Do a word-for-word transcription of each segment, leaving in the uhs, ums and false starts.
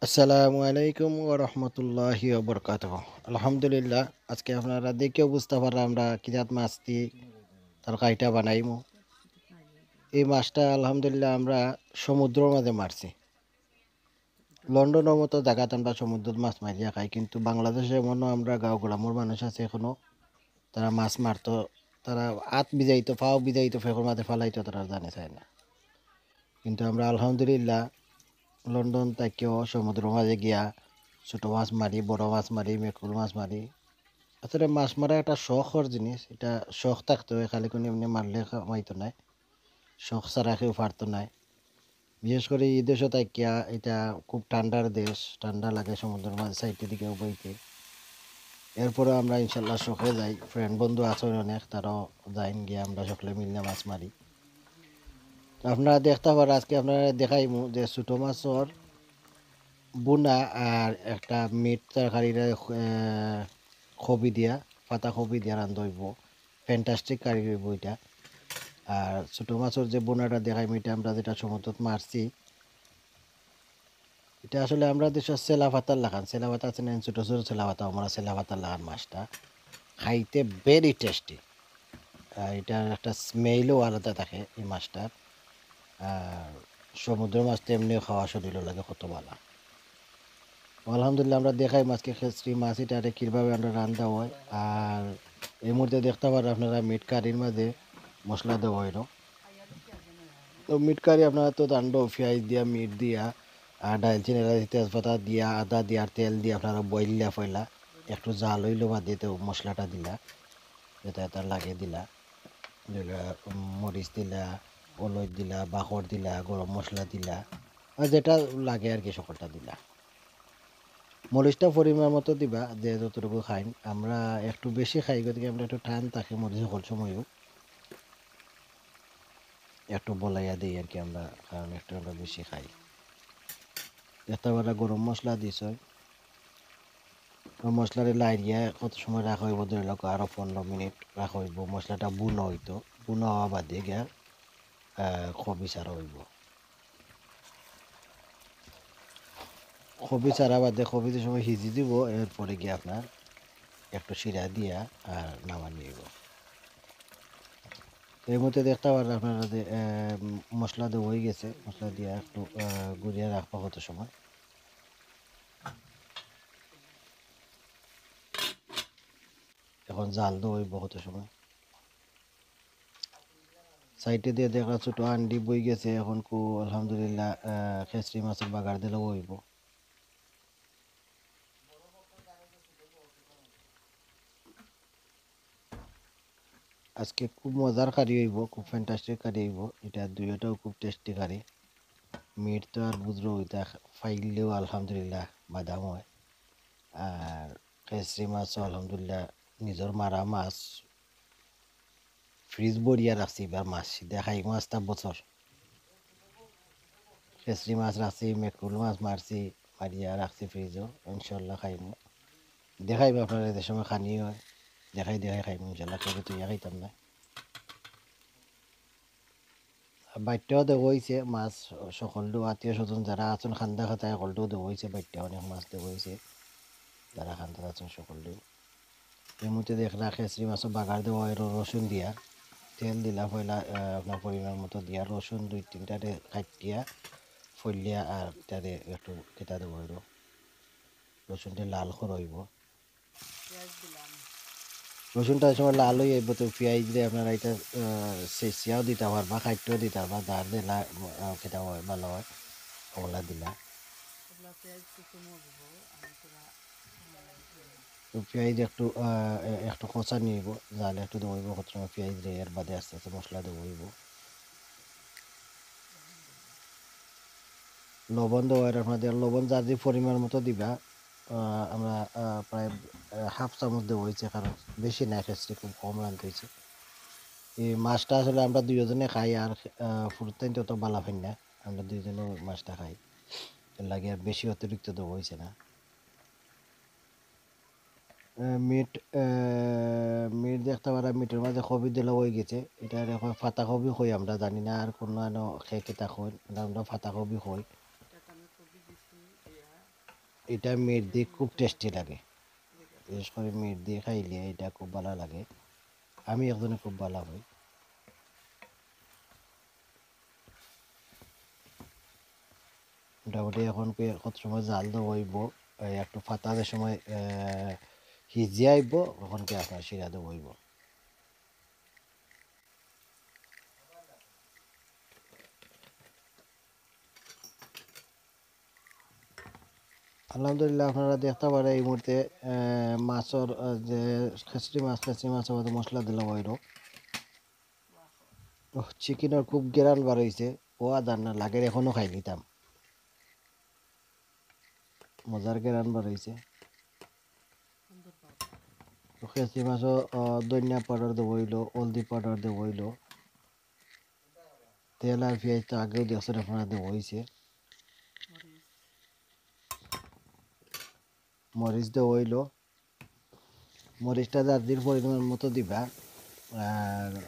আসসালামু আলাইকুম ওয়া রাহমাতুল্লাহি ওয়া বারাকাতুহু। আলহামদুলিল্লাহ, আজকে আপনারা দেখেও বুঝতা পাররা আমরা কি জাত মাছ দি তরকারিটা বানাইমু। এই মাছটা আলহামদুলিল্লাহ আমরা সমুদ্রর মাঝে মারছি। লন্ডনর মতো জাগাত আমরা সমুদ্রত মাছ মারিয়া খাই, কিন্তু বাংলাদেশে এমনও আমরা গাঁও গ্রামর মানুষ আছে এখনো, তারা মাছ মারতো, তারা আত ভিজাইতো, পাও ভিজাইতো, ফেকর মাঝে ফালাইতো, তারা জানে চায় না। কিন্তু আমরা আলহামদুলিল্লাহ লন্ডন থাকিও সমুদ্রর মাঝে গিয়া ছোট মাছ মারি, বড় মাছ মারি, মেকুল মাছ মারি। আসলে মাছ মারা একটা শখর জিনিস, এটা শখ থাকতে হয়, খালি কোনো এমনি মারলে কামাইতো নায়, শখ ছাড়া কেউ পারতো নায়। বিশেষ করে এই দেশও থাকিয়া, এটা খুব ঠান্ডার দেশ, ঠান্ডা লাগে সমুদ্রর মাঝে সাইডের দিকে উবাইতে। এরপরে আমরা ইনশাল্লাহ শখে যাই, ফ্রেন্ড বন্ধু আছে অনেক, তারাও যাইন গিয়া আমরা সকলে মিলিয়া মাছ মারি। তো আপনারা দেখতা পাররা, আজকে আপনারা দেখাইমু যে ছোট মাছর বুনা আর একটা মিট তরকারির, আহ, কবি দিয়া, পাতা কবি দিয়া রান্ধা অইবো। ফ্যান্টাস্টিক কারি অইবো এটা। আর ছোট মাছর যে বুনাটা দেখাইমু, এটা আমরা যেটা সমুদ্রত মারছি, এটা আসলে আমরা দেশর সেলা পাতার লাখান, সেলা পাতা আছে না, ছোট ছোট সেলা পাতা, আমরা সেলা পাতার লাখান মাছটা। খাইতে very tasty। আর এটার একটা স্মেলও আলাদা থাকে এই মাছটার। আর সমুদ্র মাছ তো এমনিও খাওয়া শরীরও লাগে কত ভালা। আলহামদুলিল্লাহ, আমরা দেখাইমু আজকে খেসরি মাছ, এটারে কিভাবে আমরা রান্ধা হয়। আর এই মুহূর্তে দেখতা পাররা আপনারা মিট কারির মাঝে মশলা দেওয়া অইলো। তো মিট কারি আপনারা তো জানরা, পিয়াইজ দিয়া, মিট দিয়া, আর ডালচিনি, এলাচি, তেজপাতা দিয়া, আদা দিয়া, আর তেল দিয়া আপনারা বইলিয়া ফয়লা একটু জাল অইলো বাদে তো মশলাটা দিলা, যেটা এটা লাগে দিলা, যেটা মরিচ দিলা, হলুদ দিলা, বাকর দিলা, গরম মশলা দিলা, আর যেটা লাগে আর কি সকলটা দিলা। মরিচটা পরিমাণ মতো দিবা, যে যতটুকু খাইন। আমরা একটু বেশি খাই, গতিকে আমরা একটু টান থাকে মরিচ সকল সময়ও। একটু বলাইয়া দেই আর কি আমরা, কারণ একটু আমরা বেশি খাই। দেখতা পাররা গরম মশলা দিছে, গরম মশলারে লাড়িয়া কত সময় রাখা অইবো, ধরি লউক আরো পনেরো মিনিট রাখা অইবো, মশলাটা বুনা অইতো, বুনা অওয়া বাদে গিয়া, আহ, কবি ছাড়া অইবো। কবি ছাড়া বাদে কবি যে সময় হিজি দিবো, এরপরে গিয়া আপনার একটু শিরা দিয়া আর নামানি অইবো। তো এই মুহূর্তে দেখতা পাররা আপনারা যে, আহ, মশলা দেওয়া অই গেছে, মশলা দিয়া একটু, আহ, গুড়িয়া রাখবা কত সময়। এখন জাল দেওয়া অইবো কত সময়। সাইডে দিয়া দেখরা ছোট আন্ডি বই গেছে, এখন কু আলহামদুলিল্লাহ, আহ, খেসরি মাছর বাগার দিলেও অইবো। আজকে খুব মজার কারি অইবো, খুব ফ্যান্টাস্টিক কারি অইবো। এটা দুইটাও খুব টেস্টি কারি। মিট তো আর বুঝরো, ওইটা পাইলেও আলহামদুলিল্লাহ বাদাম হয়। আর খেসরি মাছও আলহামদুলিল্লাহ নিজর মারা মাছ, ফ্রিজ ভরিয়া রাখছি, এবার মাছ সিধা খাইমু আস্তা বছর। খেসরি মাছ রাখছি, মেকুল মাছ মারছি, মারিয়া রাখছি ফ্রিজও, ইনশাল্লাহ খাইমু। দেখাইমু আপনারা যে সময় খানি হয়, দেখাই দেখাই খাইমু ইনশাল্লাহ, কেউ তো ইয়া খাইতাম না। বাইট্টাও দেওয়া অইছে মাছ, সকলটু আত্মীয় স্বজন যারা আছইন খান্দা খাতায় সকলটু দেওয়া অইছে, বাইট্টা অনেক মাছ দেওয়া অইছে, যারা খান্দাত আছইন সকলটু। এই মুহূর্তে দেখরা খেসরি মাছও বাগার দেওয়া অইলো রসুন দিয়া, তেল দিলা পয়লা, আহ, আপনার পরিমাণ মতো দিয়া, রসুন দুই তিনটারে কাটিয়া ফলিয়া আর তারে একটু কেটা দেওয়া অইলো, রসুনটা লাল করা অইবো। পেঁয়াজ দিলাম। রসুনটা এই সময় লাল অই আইবো, তো পেঁয়াজ দিয়ে আপনারা এটা, আহ, ছেঁচিয়াও দিতা পারবা, কাটিয়াও দিতা পারবা, যার যেলা, আহ, কেটা হয়, ভালা হয়, ওলা দিলা। ওগুলা পেঁয়াজ কুচুমো দিব, আমি পুরা তো পেঁয়াজ একটু, আহ, এ-, একটু কষানি অইবো, জাল একটু দেওয়া অইবো, কত সময় পেঁয়াজ দিয়ে এর বাদে আস্তে আস্তে মশলা দেওয়া অইবো। লবণ দেওয়া অইলো আপনাদের, লবণ যার যে পরিমাণ মতো দিবা। আহ, আমরা, আহ, প্রায়, আহ, হাফ চামচ দেওয়া অইছে, কারণ বেশি না খেসরি, খুব কম রান্ধতে অইছে। এই মাছটা আসলে আমরা দুইজনে খাই, আর, আহ, ফুরুতাইন তো অত বালা পাইন না, আমরা দুইজনে মাছটা খাই, এর লাগি আর বেশি অতিরিক্ত দেওয়া অইছে না। আহ, মিট, আহ, মিট দেখতা পাররা, মিটর মাঝে কবি দিলা অই গেছে। এটারে কয় পাতা কবি কই, আমরা জানি না, আর কোনো আনো খে কিতা কই, এটা আমরা পাতা কবি কই। ইটা মিট দি খুব টেস্টি লাগে। বিশেষ করি মিট দি খাইলে ইটা খুব ভালা লাগে। আমি একজনে খুব ভালা পাই। মোটামুটি এখন কি কত সময় জাল দেওয়া অইবো, এই একটু পাতা যে সময়, আহ, হিজিয়া আইবো, এখন কি আপনার শিরা দেওয়া অইবো। আলহামদুলিল্লাহ, আপনারা দেখতা পাররা এই মুহূর্তে, আহ, মাছর, আহ, যে খেসরি মাছ, খেসরি মাছর মধ্যে মশলা দিলাম অইলো। ওহ, চিকেনর খুব গেরান বার অইছে। ও আদার না লাগের, এখনো খাই নিতাম। মজার গেরান বার অইছে। তো খেসরি মাছও, আহ, ধনিয়া পাউডার দেওয়া অইলো, হলদি পাউডার দেওয়া অইলো। তেল আর পিয়াজ তো আগেও দেখছেন আপনারা দেওয়া অইছে। মরিচ দেওয়া অইলো। মরিচটা যার যার পরিমাণ মতো দিবা। আর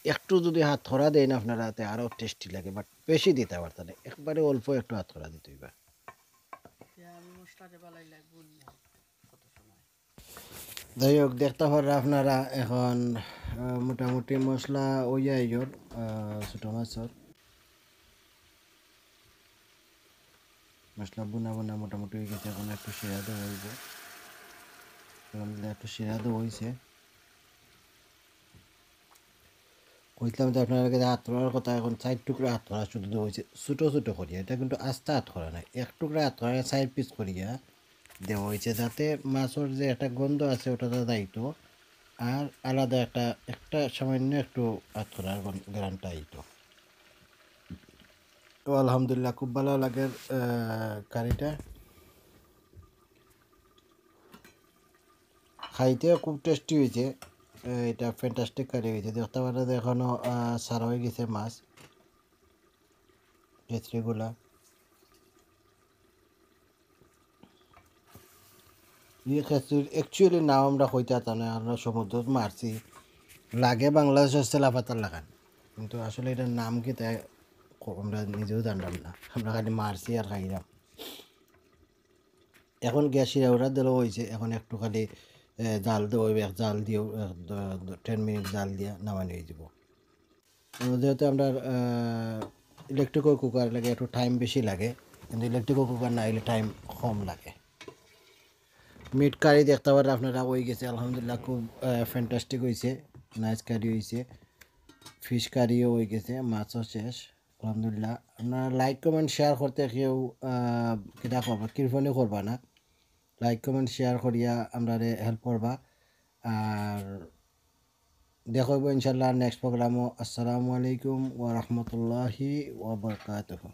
একটু যদি আতখরা দেইন আপনারা, তে আরো টেস্টি লাগে, but বেশি দিতা পারতা না, একবারে অল্প একটু আতখরা দিতে অইবা। তে আমি মশলাটা বালাই লাগবো না, কত সময়। যাই হোক, দেখতা পাররা আপনারা এখন, আহ, মোটামুটি মশলা অইয়া আইয়র, আহ, ছোট মাছর। মশলা বুনা বুনা মোটামুটি অই গেছে, এখন একটু শিরা দেওয়া অইবো। আলহামদুলিল্লাহ, একটু শিরা দেওয়া অইছে। কইছিলাম যে আপনারার কাছে আতখরার কথা, এখন চাইর টুকরা আতখরা শুধু দেওয়া অইছে, ছোট ছোট করিয়া। ইটা কিন্তু আস্তা আতখরা নায়, এক টুকরা আতখরা চাইর পিস করিয়া দেওয়া অইছে, যাতে মাছর যে একটা গন্ধ আছে ওটা তো যাইতো, আর আলাদা একটা, একটা সামান্য একটু আতখরার গন-, গেরানটা আইতো। তো আলহামদুলিল্লাহ, খুব ভালা লাগের, আহ, কারিটা। খাইতে খুব টেস্টি অইছে। এ, ইটা fantastic কারি অইছে। দেখতা পাররা যে এখনো, আহ, সারা অই গেছে মাছ। খেসরিগুলা। ই খেসরির actually নাম আমরা কইতা পারতাম না, আমরা সমুদ্রত মারছি। লাগে বাংলাদেশর সেলাপাতার লাখান। কিন্তু আসলে ইটার নাম কিতা ক-, আমরা নিজেও জানলাম না। আমরা খালি মারছি আর খাইলাম। এখন গ্যাস শিরা উড়া দিলেও অইছে, এখন একটু খালি, এ, জাল দেওয়া অইবো, এক জাল দিয়েও, এক দ-, দ-, ten মিনিট জাল দিয়া নামানি অই যিবো। তো যেহেতু আমরা, আহ, electrical cooker লাগে, একটু time বেশি লাগে, কিন্তু electrical cooker না অইলে time কম লাগে। মিট কারি দেখতা পাররা আপনারা অই গেছে, আলহামদুলিল্লাহ, খুব, আহ, fantastic অইছে, nice কারি অইছে, fish কারিও অই গেছে, মাছও শেষ, আলহামদুলিল্লাহ। আপনারা like, comment, share করতে কেউ, আহ, কিতা করবা, কৃপণি করবা না, like, comment, share করিয়া আমরারে help করবা। আর দেখা অইবো ইনশাআল্লাহ next program-ও। আসসালামু আলাইকুম ওয়া রাহমাতুল্লাহি ওয়া বারাকাতুহু।